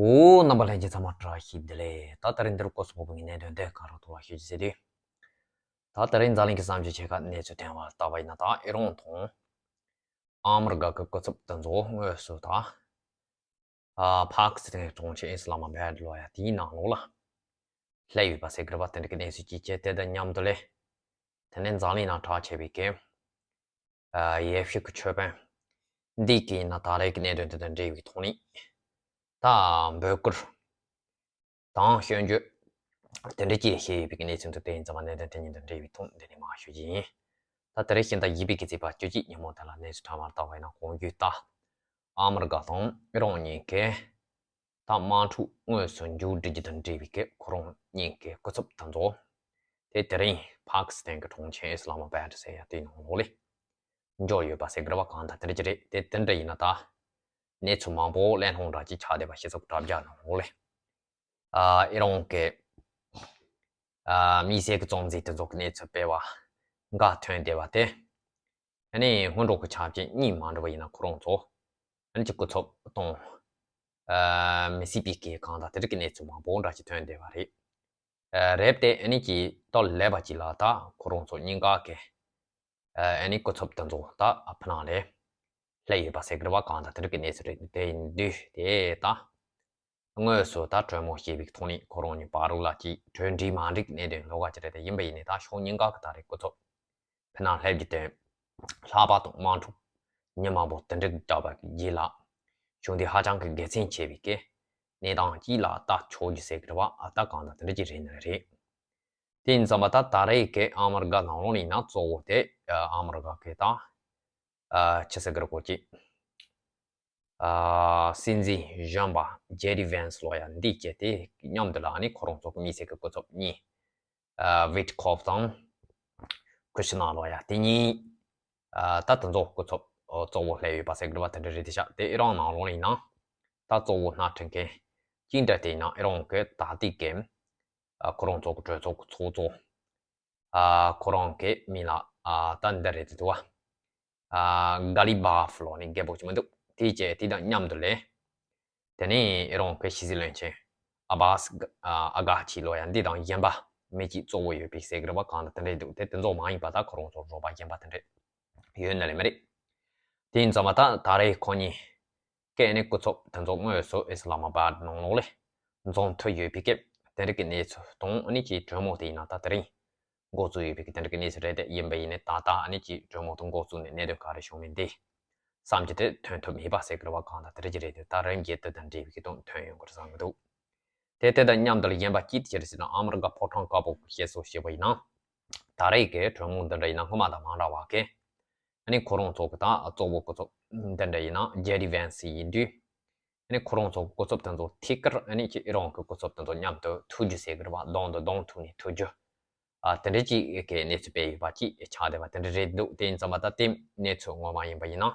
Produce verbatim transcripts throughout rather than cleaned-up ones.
འོ། རྣམ་པ་ལྷན་རྒྱས་ཚང་མ་བཀྲ་ཤིས་བདེ་ལེགས། ད་དེ་རིང་འདིར་སྐོར་སོགས་པོ་གི་གནད་དོན་དེ་ག་རོ་ཐོག་ལ་ཤོད་ཅི་ཟེར་དུས། ད་དེ་རིང་འཛམ་གླིང་གི་བསམ་སྤྱོད་ཆེ་ཁག་གནས་ཚུལ་ཐོན་པ་ལྟ་བ་ཡིན་ན། ད་ཨི་རོན་དང་ཨ་མི་རི་ཀ་གི་སྐུ་ཚབ་དེ་ཚོ་དངོས་སུ་ད་ཨ་ཕཱ་ཀི་སི་ཐན་གྲོང་ཁྱེར་ཨི་སི་ལ་མ་བྷད་ལོ་ཡ་དེའི་ནང་ལོགས་ལ་སླེབས་ཡོད་པ་ཟེར་གི་རེད་པ། དེ་འདྲ་གི་གནས་ཚུལ་ཅིག་བྱས། དེ་དང་མཉམ་དུ་ལས་དེ་ནས་འཛམ་གླིང་ནང་གྲགས་ཆེ་བའི་གི་ཨ་ཡེ་ཤུ་གི་ཆོས་དཔོན་འདི་གི་ཡིན་ན་ད་རེས་ཀྱི་གནད་དོན་དེ་དང་འབྲེལ་བའི་ཐོག་ནས་ད་འབོད་སྐུལ་དང་སྐྱོན་བརྗོད་དེ་འདྲ་ཅིག་བྱས་ཡོད་པའི་གནས་ཚུལ་འདུག་དེ་ཡིན་ཙང་མ་གནད་དོན་དེ་གཉིས་དང་འབྲེལ་བའི་ཐོག་འདི་ནས་མར་ཞུ་རྒྱུ་ཡིན། ད་དེ་རིང་ཤིང་རྟ་བཞི་པའི་གི་ཚེས་པ་བཅུ་གཅིག་ཉིན་མོ་དེ་ལ་གནས་ཚུལ་ཐོན་པ་ལྟ་བ་ཡིན་ན། གོང་བརྗོད་ལྟར་ཨ་མི་རི་ཀ་དང་ཨི་རོན་གཉིས་ཀས་ད་དམག་འཁྲུག་དངོས་སུ་མཇུག་སྒྲིལ་རྒྱུ་དང་འབྲེལ་བའི་གི་ཁོ་རང་གཉིས་ཀའི་སྐུ་ཚབ་དེ་ཚོ་དེ་དེ་རིང་ཕཱ་ཀི་སི་ཐན་གྱི་གྲོང་ཁྱེར་ཨི་སི་ལ་མ་བྷད་ཟེར་ཡ་དེའི་ནང་ལོགས་ལ་འབྱོར་ཡོད་པ་ཟེར་གི་རེད་པ། གང་ལྟར་དེ་འདྲ་ཅིག་རེད། དེ་དེ་འདྲ་ཡིན་ན་ད་གནས་ཚུལ་མང་པོ་གླེང་སློང་འདྲ་ཅིག་ཆགས་བསྡད་པ་ཞིག་ཚོགས་དྲ་རྒྱ་ནང་ལོགས་ལ་ཨ་ཨི་རོན་གྱི་ཨ་དམིགས་བསལ་གྱི་གཙོ་འཛིན་དེ་ཚོ་གི་གནས་ཚུལ་སྤེལ་བ་འགའ་ཐོན་བསྡད་པ་དེ། ཨ་ནི་སྔོན་འགྲོ་གི་ཆ་རྐྱེན་གཉིས་མ་འགྲུབ་པ་ཡིན་ན་ཁོ་རང་ཚོ་ཨ་ནི་ཅིག་སྐུ་ཚབ་གཏོང་ཨ་མི་སྲིད་པའི་གི་གང་ལྟར་དེ་འདྲ་གི་གནས་ཚུལ་མང་པོ་འདྲ་ཅིག་ཐོན་བསྡད་པ་རེད། ཨ་རེད་དེ། ཨ་ནི་ཅིག་ཏོ་ལེ་བ་ཅིག་ལ་ད་ཁོ་རང་ཚོ་གཉིས་ཀ་གི་ཨ་ནི་སྐུ་ཚབ་དེ་ཚོ་ད་ཕ་ནང་ལ་སླེབས་ཡོད་པ་ཟེར་གི་རེད་པ། གང་ལྟར་དེ་འདྲ་གི་གནས་ཚུལ་རེད། དེ་ཡིན་དུས་དེ་ད་དངོས་སུ་ད་གྲོས་མོལ་བྱས་པའི་ཐོག་ནས་ཁོ་རང་གཉིས་བར་དུ་ལ་ཅིག་གྲོས་འགྲིག་མ་འགྲིག་གནད་དོན་ལོགས་ཀ་ཅིག་རེད། དེ་ཡིན་པ་ཡིན་ནའི་ད་ཕྱོགས་གཉིས་ཀ་གི་ད་རེས་སྐུ་ཚབ་ཕ་ནང་སླེབས་རྒྱུ་དེ་ལྷག་པར་དུ་དམག་འཁྲུག་ཉིན་མང་པོ་དེ་འདྲ་བསྒྲགས་པ་རྗེས་ལ་བྱུང་དུས་ཧ་ཅང་གི་དགེ་མཚན་ཆེ་བའི་གི་གནས་སྟངས་ཅིག་ལ་ད་ཆགས་རྒྱུ་ཟེར་གི་རེད་པ། ཨ་ད་གང་ལྟར་དེ་འདྲ་ཅིག་རེད་ནི་རེད། དེ་ཡིན་ཙང་མ་ད་ད་རེས་ཀྱི་ཨ་མི་རི་ཀ་ནང་ལོགས་ནས་ཡིན་ན་གཙོ་བོ་དེ་ཨ་མི་རི་ཀ་གི་ད་ཨ་ཆི་ཟེར་གི་རེད་གོ་ཅིག་ཨ་སྲིད་འཛིན་གཞོན་པ་ཇེ་ཌི་ཝན་སི་ལོ་ཡ་འདི་བྱས་ཏེ་མཉམ་དུ་ལ་ཨ་ནི་ཁོ་རང་ཚོ་གི་དམིགས་བསལ་གི་སྐུ་ཚབ་གཉིས་ཨ་ཝིཊ་ཁོབ་དང་ཁུ་ཤི་ནར་ལོ་ཡ་དེ་གཉིས་ཨ་ད་དེ་ཚོ་སྐུ་ཚབ་ཨ་གཙོ་བོ་སླེབས་ཡོད་པ་ཟེར་གི་རེད་པ། དེ་འདྲ་རེད་དེ་ཤག་དེ་ཨི་རན་ནང་ལོགས་ནས་ཡིན་ན་ད་གཙོ་བོ་སྣེ་ཁྲིད་མཁན་གཅིག་འདྲ་དེ་ཡིན་ན་ཨི་རན་གི་ད་ལྟའི་གི་ཨ་ཁོ་རང་ཚོ་གི་གྲོས་ཚོགས་ཀྱི་ཚོགས་གཙོ་ཨ་ཁོ་རང་གི་མིང་ལ་ཨ་ད་འདི་རེད་དེ་འདུག་བ། ཨ་ག་ལི་བྷ་ཕ་ལོ་ནི་རྒད་པོ་ཅིག་མི་འདུག་དེ་བྱས་དེ་དང་མཉམ་དུ་ལས། དེ་ནས་ཨི་རན་གི་ཕྱི་སྲིད་བློན་ཆེན་ཨ་བྷ་སི་ཨ་ཨ་གྷ་ཆི་ལོ་ཡ་འདི་དང་གཞན་པ་མི་གཅིག་གཙོ་བོ་ཡོད་པའི་ཟེར་གི་རེད་པ། གང་ལྟར་དེ་འདྲ་འདུག་དེ་དེ་ཚོ་མ་ཡིན་པ་ད་ཁོ་རང་ཚོ་རོགས་པ་གཞན་པ་དེ་འདྲ་ཡོད་ནི་ལས་མ་རེད། དེ་ཡིན་ཙང་མ་ད་ད་རེས་ཁོ་གཉིས་ཀྱི་ནི་སྐུ་ཚབ་དེ་ཚོ་དངོས་སུ་ཨི་སི་ལ་མ་བྷད་ནང་ལོགས་ལ་འཛོམས་ཐུབ་ཡོད་པའི་སྐབས་དེ་རིགས་ཀྱི་གནས་ཚུལ་དང་ཨ་ནི་ཅིག་གྲོས་མོལ་དེ་ཡིན་ན་ད་དེ་རིང་འགོ་བཙུགས་ཡོད་པའི་དེ་འདྲ་གི་གནས་ཚུལ་རེད། དེ་ཡིན་པ་ཡིན་ནའི་ད་ལྟ་ཨ་ནི་ཅིག་གྲོས་མོལ་དུ་འགོ་བཙུགས་ནས་གནད་དོན་ག་རེ་བྱུང་མིན་དེ་བསམ་གྱི་དེ་ཐོན་ཐུབ་མེད་པ་ཟེར་གི་རེད་པ། གང་ལྟར་དེ་འདྲ་ཅིག་རེད། དེ་ད་རིམ་གྱིས་དེ་དང་འབྲེལ་བའི་གི་དོན་ཐོན་ཡོང་གི་རེད་བསམ་གི་འདུག་དེ་དེ་དང་མཉམ་དུ་ལ་གཞན་པ་གཅིག་དེ་ཅི་རེད་ཟེར་ན་ཨ་མི་རི་ཀ་ཕོ་བྲང་དཀར་པོ་གི་བཤད་སྲོལ་བྱས་པ་ཡིན་ན་ད་རེས་ཀྱི་གྲོས་མོལ་འདི་འདྲ་ཡིན་ན་སྔོན་མ་དང་མ་འདྲ་བ་གི་ཨ་ནི་ཁོ་རང་ཚོ་གི་ད་གཙོ་བོ་སྐུ་ཚབ་འདི་འདྲ་ཡིན་ན་ཇེ་ཌི་ཝན་སི་ཡིན་དུས། ཨ་ནི་ཁོ་རང་ཚོ་སྐུ་ཚབ་དེ་ཚོ་ཐད་ཀར་ཨ་ནི་ཅིག་ཨི་རན་གྱི་སྐུ་ཚབ་དེ་ཚོ་མཉམ་དུ་ཐུག་རྒྱུ་ཟེར་གི་རེད་པ། གདོང་དང་གདོང་ཐུག་ནས་ཐུག་རྒྱུ། ཨ་དེ་འདྲ་ཅིག་གི་གནས་ཚུལ་སྤེལ་ཡོད་པ་ཅིག་ཆགས་བསྡད་པ་དེ་འདྲ་རེད་འདུག་དེ་ཡིན་ཙང་མ་ད་དེ་གནས་ཚུལ་ངོ་མ་ཡིན་པ་ཡིན་ན།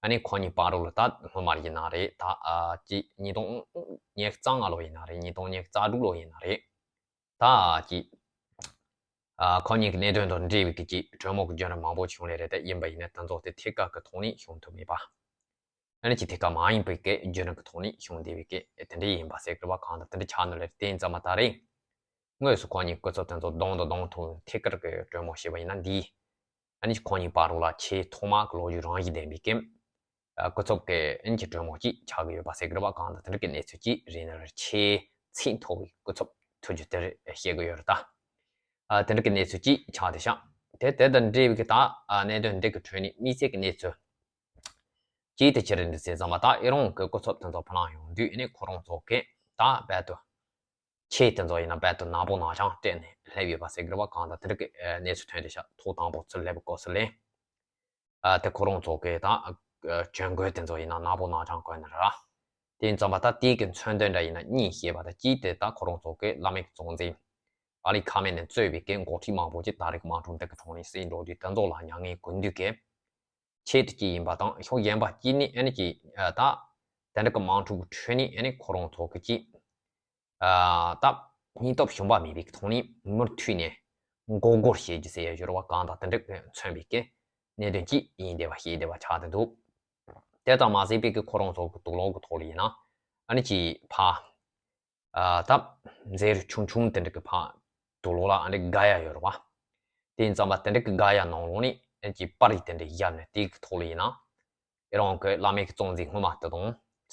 ཨ་ནི་ཁོ་གཉིས་བར་དུ་ལ་ད་སྔོན་མ་ཡིན་ན་རེད། ད་ཨ་ཅིག་ཉིས་སྟོང་ཉི་ཤུ་རྩ་ལྔ་ལོ་ཡིན་ན་རེད། ཉིས་སྟོང་ཉི་ཤུ་རྩ་དྲུག་ལོ་ཡིན་ན་རེད། ད་ཅིག་ཨ་ཁོ་གཉིས་ཀྱི་གནད་དོན་དང་འབྲེལ་བའི་གི་ཅིག་གྲོས་མོལ་གྱི་བརྒྱུད་རིམ་མང་པོ་བྱུང་ལེ་རེད། དེ་ཡིན་པ་ཡིན་ན་དེ་ཚོ་དེ་ཐད་ཀར་གྱི་ཐོག་ནས་བྱུང་ཐུབ་མེད་པ། ཨ་ནི་ཅིག་ཐད་ཀར་མ་ཡིན་པའི་གི་བརྒྱུད་རིམ་གྱི་ཐོག་ནས་བྱུང་བསྡད་པའི་གི་དེ་འདྲ་ཡིན་པ་ཟེར་གི་རེད་པ། གང་ལྟར་དེ་འདྲ་ཆགས་ནི་ལེ་རེད། དེ་ཡིན་ཙང་མ་ད་རེས་དངོས་སུ་ཁོ་གཉིས་སྐུ་ཚབ་དེ་ཚོ་གདོང་དང་གདོང་ཐུག་ཐད་ཀར་གྱི་གྲོས་མོལ་བྱས་པ་ཡིན་ན་འདི། ཨ་ནི་ཁོ་གཉིས་བར་དུ་ལ་ཆེས་ཐོག་མ་གི་ལོ་རྒྱུས་རང་བཞིན་ལྡན་པའི་གི་ཨ་སྐུ་ཚབ་ཀྱི་ཨ་ནི་ཅིག་གྲོས་མོལ་ཅིག་ཆགས་ཀྱི་ཡོད་པ་ཟེར་གི་རེད་པ། གང་ལྟར་དེ་འདྲ་གི་གནས་ཚུལ་ཅིག་རེད་ནི་ལེ་རེད། ཆེས་ཚད་མཐོ་བའི་སྐུ་ཚབ་ཐུག་རྒྱུ་དེ་རེད་བཤད་གི་ཡོད་རེད་ད། ཨ་དེ་འདྲ་གི་གནས་ཚུལ་ཅིག་ཆགས་བསྡད་ཤག་དེ་དེ་དང་འབྲེལ་བའི་གི་ད་ཨ་གནད་དོན་འདི་གི་ཁྲོད་ནས་དམིགས་བསལ་གི་གནས་ཚུལ་ཅིག་དེ་ཅི་རེད་འདི་ཟེར་ཙང་མ་ད་ཨི་རན་གི་སྐུ་ཚབ་དེ་ཚོ་ཕར་ལ་ཡོང་དུས་ཨ་ནི་ཁོ་རང་ཚོ་གི་ད་རྦད་དེ་ཆེད་དེ་ཚོ་ཡིན་ན་རྦད་དེ་ནག་པོ་ནག་རྐྱང་སྤྲས་ནས་སླེབས་ཡོད་པ་ཟེར་གི་རེད་པ། གང་ལྟར་དེ་འདྲ་གི་ཨ་གནས་ཚུལ་ཐོན་བསྡད་ཤག་ཐོག་དང་པོ་ཚུར་སླེབས་པའི་སྐབས་སུ་ལས། ཨ་དེ་ཁོ་རང་ཚོ་གི་ད་ཨ་གྱོན་གོས་དེ་ཚོ་ཡིན་ན་ནག་པོ་ནག་རྐྱང་གོན་ནི་རེད། དེ་ཡིན་ཙང་མ་ད་དེའི་གི་མཚོན་དོན་འདྲ་ཡིན་ན་གཉིས་བཤད་པ་དང་། གཅིག་དེ་ད་ཁོ་རང་ཚོ་གི་བླ་མའི་གཙོ་འཛིན་ཨ་ལི་ཁ་མེ་ནི་གཙོས་པའི་གི་འགོ་ཁྲིད་མང་པོ་ཅིག་ད་རེས་ཀྱི་དམག་འཁྲུག་འདི་གི་ཐོག་ནས་བསད་འགྲོ་དུས་དེ་ཚོ་ལ་མྱ་ངན་གྱོན་དུས་གི་ཆེད་དུ་ཅིག་ཡིན་པ་དང་། ཕྱོགས་གཞན་པ་གཅིག་ནི་ཨ་ནི་ཅིག་ཨ་ད་དེ་འདྲ་གི་དམག་འཁྲུག་གི་ཁྲོད་ནས་ཨ་ནི་ཁོ་རང་ཚོ་གི་ཅིག་ཨ་ད་སྙིང་སྟོབས་ཞུམ་པ་མེད་པའི་གི་ཐོག་ནས་མུ་མཐུད་ནས་མགོ་སྐོར་བྱེད་རྒྱུ་ཟེར་ཡ་ཡོད་རེད་པ། གང་ལྟར་དེ་འདྲ་གི་མཚོན་པའི་གི་གནད་དོན་ཅིག་ཡིན་བསྡད་པ་ཞིག་བསྡད་པ་ཆགས་བསྡད་འདུག་དེ་ཙམ་མ་ཟད་པའི་གི་ཁོ་རང་ཚོ་གི་དུག་སློག་གི་ཐོག་ལ་ཡིན་ན་ ཨ་ནི་ཅིག་ཕ། ཨ་ད་མཛེས་རུ་ཆུང་ཆུང་དེ་འདྲ་གི་ཕ། དུག་ལོག་ལ་ཨ་ནི་ག་ཡ་ཡོད་རེད་བ། དེ་ཡིན་ཙམ་པ་དེ་འདྲ་གི་ག་ཡ་ནང་ལོགས་ནས་ཨ་ནི་ཅིག་པར་རིས་དེ་འདྲ་བཞག་ནས་དེའི་ཐོག་ལ་ཡིན་ན། ཨེ་རང་གི་བླ་མའི་གི་གཙོ་འཛིན་སྔོན་མ་དེ་དང་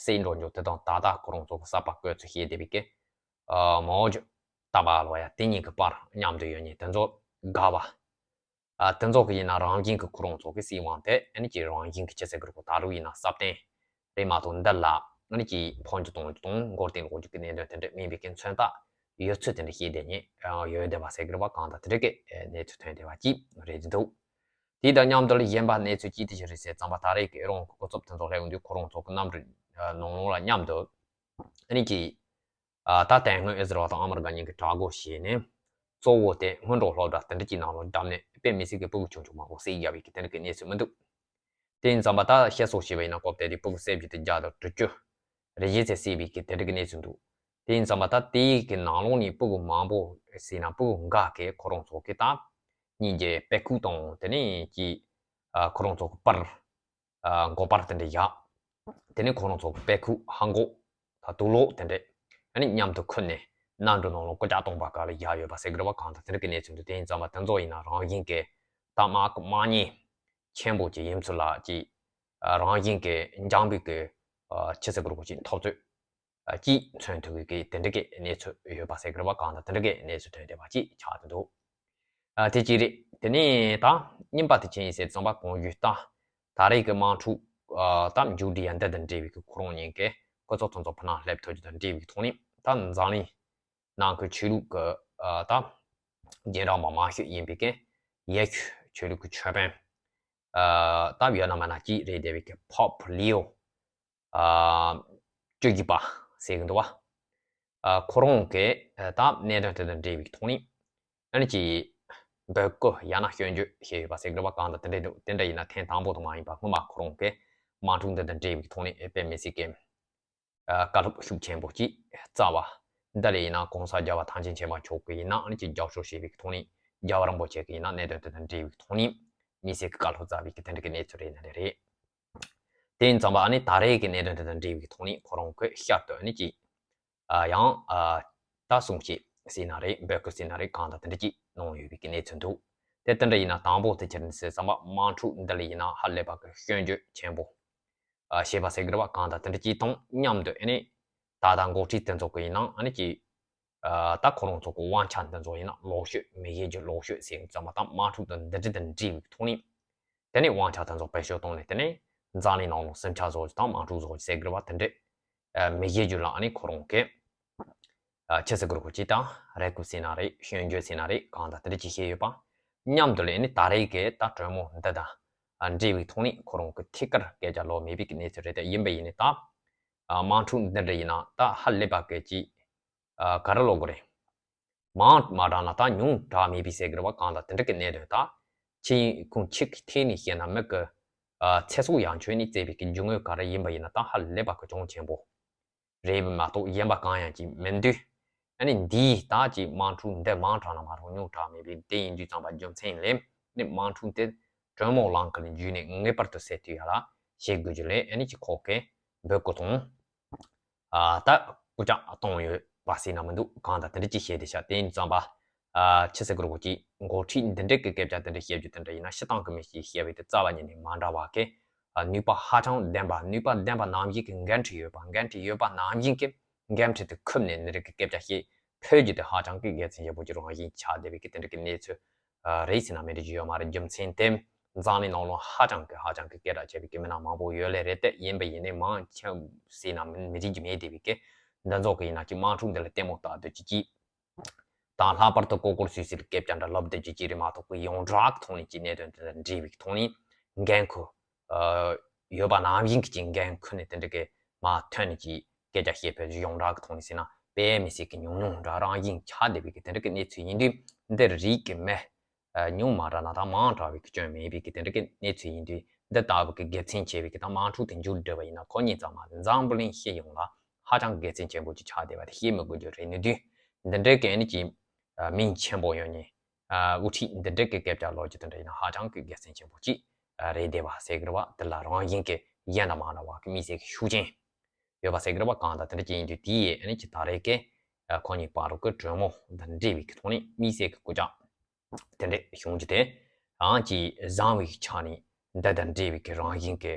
སྲས་འགྲོ་འགྱུར་དེ་དང་ད་ལྟ་ཁོ་རང་ཚོ་གི་གསར་པ་བསྐོས་ཚུལ་བཤད་བསྡད་པའི་གི། ཨ་མའོ་ཇོ་ཏ་པ་ལོ་ཡ་དེ་གཉིས་ཀྱི་པར་མཉམ་དུ་ཡོད་ནས་དེ་ཚོ་དགའ་བ། ཨ་དེ་ཚོ་གི་ཡིན་ན་རང་བཞིན་གྱི་ཁོ་རང་ཚོ་གི་སྲིད་དབང་དེ་ཨ་ནི་ཀྱི་རང་བཞིན་གྱི་ཆི་ཟེར་གི་རེད་གོ་ད་རུང་ཡིན་ན་སྲ་བརྟན་རེད་མ་གཏོགས་འདི་ལ་ཨ་ནི་ཀྱི་ཕོན་ཆེ་གཏོང་རྒྱུ་དང་མགོ་རྟིང་སློག་རྒྱུ་གི་གནད་དོན་དེ་འདྲ་མིན་པའི་གི་མཚོན་རྟགས་ཡོད་ཚུལ་དེ་འདྲ་བཤད་བསྡད་ནས་ཡོད་བསྡད་པ་ཟེར་གི་རེད་བ། གང་ལྟར་དེ་འདྲ་གི་གནས་ཚུལ་ཐོན་བསྡད་པ་ཅིག་རེད་འདུག་དེ་དང་མཉམ་དུ་ལ་གཞན་པ་གནས་ཚུལ་ཅིག་དེ་ཞིག་རེད་ཟེར་ཙམ་པ་ད་རེས་ཀྱི་ཨེ་རང་གི་སྐུ་ཚབ་དེ་ཚོ་སླེབས་ཡོང་དུས་ཁོ་རང་ཚོ་གི་གནམ་གྲུ་ནང་ལོགས་ལ་མཉམ་དུ་ཨ་ནི་ཀྱི། ཨ་ད་དེ་སྔོན་ཨི་ཟི་རལ་དང་ཨ་མི་རི་ཀ་གཉིས་ཀྱིས་གྲོས་འགོ་བྱས་ནས་གཙོ་བོ་དེ་སྔོན་འགྲོ་སློབ་གྲྭ་དེ་འདྲ་གྱི་ནང་ལ་བརྒྱབ་ནས་དཔེ་མི་སྲིད་ཀྱི་སྤུ་གུ་ཆུང་ཆུང་མང་པོ་བསད་བཞག་པའི་གི་དེ་འདྲ་གི་གནས་ཚུལ་མི་འདུག་དེ་ཡིན་ཙམ་པ་ད་བཤད་སྲོལ་བྱས་པ་ཡིན་ན་སྐབས་དེ་དུས་སྤུ་གུ་བསད་རྒྱུ་དེ་བརྒྱ་དང་དྲུག་ཅུ་རེ་བཞི་ཙམ་བསད་པའི་གི་དེ་འདྲ་གི་གནས་ཚུལ་འདུག་དེ་ཡིན་ཙམ་པ་ད་དེའི་གི་ནང་ལོགས་ནས་སྤུ་གུ་མང་པོ་བསད་ན་སྤུ་གུ་འགའ་གི་ཁོ་རང་ཚོ་གི་ད་སྙིང་རྗེ་དཔེ་ཁུག་དང་དེ་ནས་ཀྱི་ཨ་ཁོ་རང་ཚོ་གི་པར། ཨ་མགོ་པར་དེ་འདྲ་བཞག་དེ་ནས་ཁོ་རང་ཚོ་གི་དཔེ་ཁུག་ཧ་མགོ་ད་དུག་ལོག་དེ་འདྲ་ཨ་ནི་མཉམ་དུ་ཁུར་ནས་གནམ་གྲུ་ནང་ལ་སྐུ་ལྕགས་སྟོང་པ་ག་ལ་བཞག་ཡོད་པ་ཟེར་གི་རེད་བ། གང་ལྟར་དེ་འདྲ་གི་གནས་ཚུལ་འདུག་དེ་ཡིན་ཙམ་པ་དེ་ཚོ་ཡིན་ན་རང་བཞིན་གྱི་ད་དམག་གི་དམག་ཉེས་ཆེན་པོ་ཅིག་ཡིན་ཚུལ་ལ་ཅིག་ཨ་རང་བཞིན་གྱི་འཇམ་པའི་གི་ཨ་ཆི་ཟེར་གི་རེད་གོ་ཅིག་འཐབ་རྩོད་ཨ་ཅིག་མཚོན་ཐུབ་ཀྱི་དེ་འདྲ་གི་གནས་ཚུལ་ཡོད་པ་ཟེར་གི་རེད་བ། གང་ལྟར་དེ་འདྲ་གི་གནས་ཚུལ་ཐོན་བསྡད་པ་ཅིག་ཆགས་ཀྱི་འདུག་ཨ་དེ་གཅིག་རེད། དེ་ནས་ད་གཉིས་པ་དེ་ཅི་ཡིན་ཟེར་ཙམ་པ་གོང་ཞུས་ལྟར་ད་རེས་ཀྱི་དམག་འཁྲུག་ཨ་ད་མཇུག་སྒྲིལ་ཡ་འདི་དང་འབྲེལ་བའི་གི་ཁོ་རང་ཉིད་ཀྱི་སྐུ་ཚབ་ཚོ་ཚོ་ཕུ་ནང་སླེབས་ཐུབ་རྒྱུ་དང་འབྲེལ་བའི་གི་ཐོག་ནས་ད་འཛམ་གླིང་ནང་གི་ཆོས་ལུགས་ཀྱི་ཨ་ད་རྗེས་འབྲང་པ་མང་ཤོས་ཡིན་པའི་གི་ཡེ་ཤུ་ཆོས་ལུགས་ཀྱི་ཆོས་དཔོན་ཨ་ད་ཡོད་ན་མེད་ན་གཅིག་རེད་བསྡད་པའི་གི་Pope Leo ཨ་བཅུ་བཞི་པ་ཟེར་གི་འདུག་བ། ཨ་ཁོ་རང་གིས་ཨ་ད་གནད་དོན་དེ་དང་འབྲེལ་བའི་ཐོག་ནས་ཨ་ནི་ཅིག་འབོད་སྐུལ་ཡང་ན་སྐྱོན་བརྗོད་བྱས་ཡོད་པ་ཟེར་གི་རེད་བ། གང་ལྟར་དེ་འདྲ་འདུག་དེ་འདྲ་ཡིན་ན་ཐེངས་དང་པོ་དུ་མ་ཡིན་པ་སྔོན་མ་ཁོ་རང་གིས་དམག་འཁྲུག་འདི་དང་འབྲེལ་བའི་ཐོག་ནས་ཨེ་དཔེ་མི་སྲིད་ཀྱི་ཨ་བཀའ་སློབ་ཤུགས་ཆེན་པོ་ཅིག་སྩལ་བ། འདི་ལ་ཡིན་ན་གོང་ས་རྒྱལ་བ་ཐམས་ཅད་མཁྱེན་པ་མཆོག་གིས་ཡིན་ན་ཨ་ནི་ཅིག་རྒྱབ་སྐྱོར་བྱས་པའི་ཐོག་ནས་རྒྱལ་བ་རིན་པོ་ཆེ་གིས་ཡིན་ན་གནད་དོན་དེ་དང་འབྲེལ་བའི་ཐོག་ནས་མི་སེར་གྱི་བཀའ་སློབ་སྩལ་བའི་གི་དེ་འདྲ་གི་གནས་ཚུལ་རེད་ན་རེད། དེ་ཡིན་ཙམ་པ་ཨ་ནི་ད་རེས་ཀྱི་གནད་དོན་དེ་དང་འབྲེལ་བའི་ཐོག་ནས་ཁོ་རང་གིས་བསྐྱར་དུ་ཨ་ནི་ཅིག་ཨ་ཡང་ཨ་ད་གསུང་བཤད་ཟེར་ན་རེད། འབོད་སྐུལ་ཟེར་ན་རེད། གང་ལྟར་དེ་འདྲ་ཅིག་གནང་ཡོད་པའི་གི་གནས་ཚུལ་འདུག་དེ་དེ་འདྲ་ཡིན་ན་དང་པོ་དེ་ཁྱེར་ནས་ཟེར་ཙམ་པ་དམག་འཁྲུག་འདི་ལ་ཡིན་ན་ཧ་ལས་པ་གི་སྐྱོན་བརྗོད་ཆེན་པོ་ཨ་བྱས་པ་ཟེར་གི་རེད་བ། གང་ལྟར་དེ་འདྲ་ཅིག་དང་མཉམ་དུ་ཨ་ནི་ད་ལྟ་འགོ་ཁྲིད་དེ་ཚོ་གི་ཡིན་ན་ཨ་ནི་ཅིག་ཨ་ད་ཁོ་རང་ཚོ་གི་དབང་ཆ་འདི་ཚོ་ཡིན་ན་ལོག་ཤོས་མི་བཞེས་རྒྱུ་ལོག་ཤོས་ཟེར་ཙམ་པ་དང་དམག་འཁྲུག་དང་འདི་འདྲ་དང་འབྲེལ་བའི་ཐོག་ནས་དེ་ནས་དབང་ཆ་དེ་ཚོ་བེད་སྤྱོད་བཏང་ནས་དེ་ནས་འཛམ་གླིང་ནང་ལ་སེམས་ཆགས་བཟོ་རྒྱུ་དང་དམག་འཁྲུག་བཟོ་རྒྱུ་ཟེར་གི་རེད་བ། དེ་འདྲ་ཨ་མི་བཞེས་རྒྱུ་ལ་ཨ་ནི་ཁོ་རང་གིས་ཨ་ཆི་ཟེར་གི་རེད་གོ་ཅིག་དང་རེ་སྐུལ་ཟེར་ན་རེད། སྐྱོན་བརྗོད་ཟེར་ན་རེད། གང་ལྟར་དེ་འདྲ་ཅིག་བཤད་ཡོད་པ། མཉམ་དུ་ལ་ཨ་ནི་ད་རེས་ཀྱི་ད་གྲོས་མོལ་འདི་དང་ཨ་འབྲེལ་བའི་ཐོག་ནས་ཁོ་རང་གི་ཐད་ཀར་སྐད་ཆ་ལབ་མེད་པའི་གི་གནས་ཚུལ་རེད། དེ་ཡིན་པ་ཡིན་ནའི་ད་ཨ་དམག་འཁྲུག་འདི་འདྲ་ཡིན་ན་ད་ཧ་ལས་པ་གི་ཅིག་ཨ་ག་རེ་ལབ་དགོས་རེད། མང་མ་དྲགས་ན་ད་ཉུང་དྲགས་མེད་པའི་ཟེར་གི་རེད་བ། གང་ལྟར་དེ་འདྲ་གི་གནད་དོན་ད་ཕྱི་ཁུངས་ཕྱི་གི་ཐད་ནས་བཤད་ན་མི་གི་ཨ་ཚེ་སྲོག་ཡང་ཆོད་ནས་བཙལ་བའི་གི་རྒྱུ་དངོས་ག་རེ་ཡིན་པ་ཡིན་ན་ད་ཧ་ལས་པ་གི་གྱོང་ཆེན་པོ་རེད་མ་གཏོགས་གཞན་པ་གང་ཡང་ཅིག་མི་འདུག་ཨ་ནི་འདིའི་ད་ཅིག་དམག་འཁྲུག་འདི་མང་དྲགས་ན་མ་རུང་ཉུང་དྲགས་མེད་པའི་དེ་ཡིན་དུས་ཙམ་པ་རྒྱུ་མཚན་ལས་ནི་དམག་འཁྲུག་དེ་གྲོས་མོལ་ལམ་ཁ་ལ་འཇུས་ནས་ངེས་པར་དུ་སེལ་ཐུབ་ཡ་ལ་བྱེད་དགོས་རྒྱུ་ལས་ཨ་ནི་ཅིག་ཁོག་གི་འབོད་སྐུལ་དང་། ཨ་ད་སྐུ་ཕྱག་གཏོང་ཡོད་པ་ཟེར་ན་མི་འདུག་གང་ལྟར་དེ་འདྲ་ཅིག་བཤད་བསྡད་ཤག་དེ་ཡིན་ཙམ་པ། ཨ་ཆི་ཟེར་གི་རེད་གོ་ཅིག་འགོ་ཁྲིད་འདི་འདྲ་གི་སྐད་ཆ་དེ་འདྲ་བཤད་རྒྱུ་དེ་འདྲ་ཡིན་ན་སྤྱིར་བཏང་གི་མི་ཞིག་བཤད་པའི་དེ་རྩ་བ་ཉིད་ནས་མ་འདྲ་བ་གི། ཨ་ནུས་པ་ཧ་ཅང་ལྡན་པ་ནུས་པ་ལྡན་པ་ནམ་ཡིན་གི་འགན་འཁྲི་ཡོད་པ་འགན་འཁྲི་ཡོད་པ་ནམ་ཡིན་གི་འགན་འཁྲི་དེ་ཁུར་ནས་འདི་འདྲ་གི་སྐད་ཆ་བཤད་ཕོད་རྒྱུ་དེ་ཧ་ཅང་གི་དགེ་མཚན་ཆེན་པོ་ཅིག་རང་བཞིན་ཆགས་བསྡད་པའི་གི་དེ་འདྲ་གི་གནས་ཚུལ། ཨ་རེད་ཟེར་ན་མི་འགྲིག་རྒྱུ་ཡོད་མ་རེད། རྒྱུ་མཚན་དེ་འཛམ་གླིང་ནང་ལོགས་ཧ་ཅང་གི་ཧ་ཅང་གི་སྐད་གྲགས་ཆེ་བའི་གི་མི་སྣ་མང་པོ་ཡོད་ལེ་རེད་དེ། ཡིན་པ་ཡིན་ནའི་མང་ཆེ་ཟེར་ན་མི་འགྲིག་རྒྱུ་མེད་བསྡད་པའི་གི་འདི་ཚོ་གི་ཡིན་ན་ཅིག་དམག་འཁྲུག་འདི་ལ་ལྟད་མོ་ལྟ་སྡོད་ཀྱི་ཅིག་དང་ལྷག་པར་དུ་ཀོ་ཀོར་སུད་སི་ལ་སྐད་ཆ་འདྲ་ལབ་སྡོད་ཀྱི་ཅིག་རེད་མ་གཏོགས་གི་ཡོངས་གྲགས་ཀྱི་ཐོག་ནས་ཅིག་གནད་དོན་དེ་དང་འབྲེལ་བའི་གི་ཐོག་ནས་འགན་ཁུར་ཡོད་པ་ནང་བཞིན་གྱི་ཅིག་འགན་ཁུར་ནས་དེ་འདྲ་གི་མ་ཐོན་ནས་ཅིག་སྐད་ཆ་བཤད་ཕོད་རྒྱུ་ཡོངས་གྲགས་ཀྱི་ཐོག་ནས་ཟེར་ན་དཔེ་མི་སྲིད་ཀྱི་ཉུང་ཉུང་འདྲ་རང་བཞིན་ཆགས་བསྡད་པའི་གི་དེ་འདྲ་གི་གནས་ཚུལ་ཡིན་དུས་འདིར་རིགས་ཀྱི་མི། ཨ་ཉུང་མ་ར་ན་དང་མང་དྲགས་པའི་སྐྱོན་མེད་པའི་གི་དེ་འདྲ་གི་གནས་ཚུལ་ཡིན་དུས་འདི་ལྟ་བུ་གི་དགེ་མཚན་ཆེ་བའི་གི་དང་དམག་འཁྲུག་དེ་མཇུག་བསྒྲིལ་བ་ཡིན་ན་ཁོ་གཉིས་ཚང་མ་འཛམ་བུ་གླིང་སྤྱི་ཡོངས་ལ་ཧ་ཅང་དགེ་མཚན་ཆེན་པོ་ཅིག་ཆགས་བསྡད་པ་དེ་བཤད་མི་དགོས་རྒྱུ་རེད། ནུས་དུས་འདི་འདྲའི་གི་ཨ་ནི་ཅིག་ཨ་མིང་ཆེན་པོ་ཡོད་ནི་ཨ་དབུ་ཁྲིད་འདི་འདྲའི་གི་སྐད་ཆ་ལབ་རྒྱུ་དེ་འདྲ་ཡིན་ན་ཧ་ཅང་གི་དགེ་མཚན་ཆེན་པོ་ཅིག་ཨ་རེད་བསྡད་པ་ཟེར་གི་རེད་བ། དེ་ལ་རང་བཞིན་གི་གཞན་དང་མ་འདྲ་བ་གི་མི་སེར་གི་ཤུགས་རྐྱེན། ཡོད་པ་ཟེར་གི་རེད་པ། གང་ལྟར་དེ་འདྲ་ཅིག་ཡིན་དུས་དེ་ཡིས་ཨ་ནི་ཅིག་ད་རེས་ཀྱི་ཁོང་གཉིས་བར་གྱི་གྲོས་མོལ་དང་འབྲེལ་བའི་གི་ཐོག་ནས་དམིགས་བསལ་གྱི་སྐུལ་ལྕག་དེ་འདྲས་བྱུང་རྒྱུ་དེ་རང་གི་བཟང་བའི་ཆ་ནས་འདི་དང་འབྲེལ་བའི་གི་རང་བཞིན་གྱི་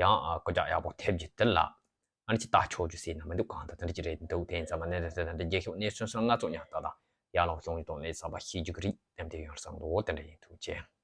ཡང་སྐུལ་ལྕག་ཡག་པོ་ཐེབས་རྒྱུ་དེ་ལ་ཨ་ནི་ཅིག་ལྟ་ཆོག་རྒྱུ་ཟེར་ན་མི་འདུག། གང་ལྟར་དེ་འདྲ་ཅིག་རེད་འདུག། དེ་ཡིན་ཙང་མ་གནས་དེ་དང་འདྲ་རྒྱལ་ཤོག་གནས་ཚུལ་སོགས་ང་ཚོ་ཉག་ཏག་ཏག་ཡར་ལངས་བྱུང་ཡོད་དོ་ལས་ས་པ་ཤེས་རྒྱུ་གི་རིགས་དེ་འདྲ་ཡོང་བསམ་འདུག། དེ་འདྲ་ཡིན། ཐུགས་རྗེ་ཆེ།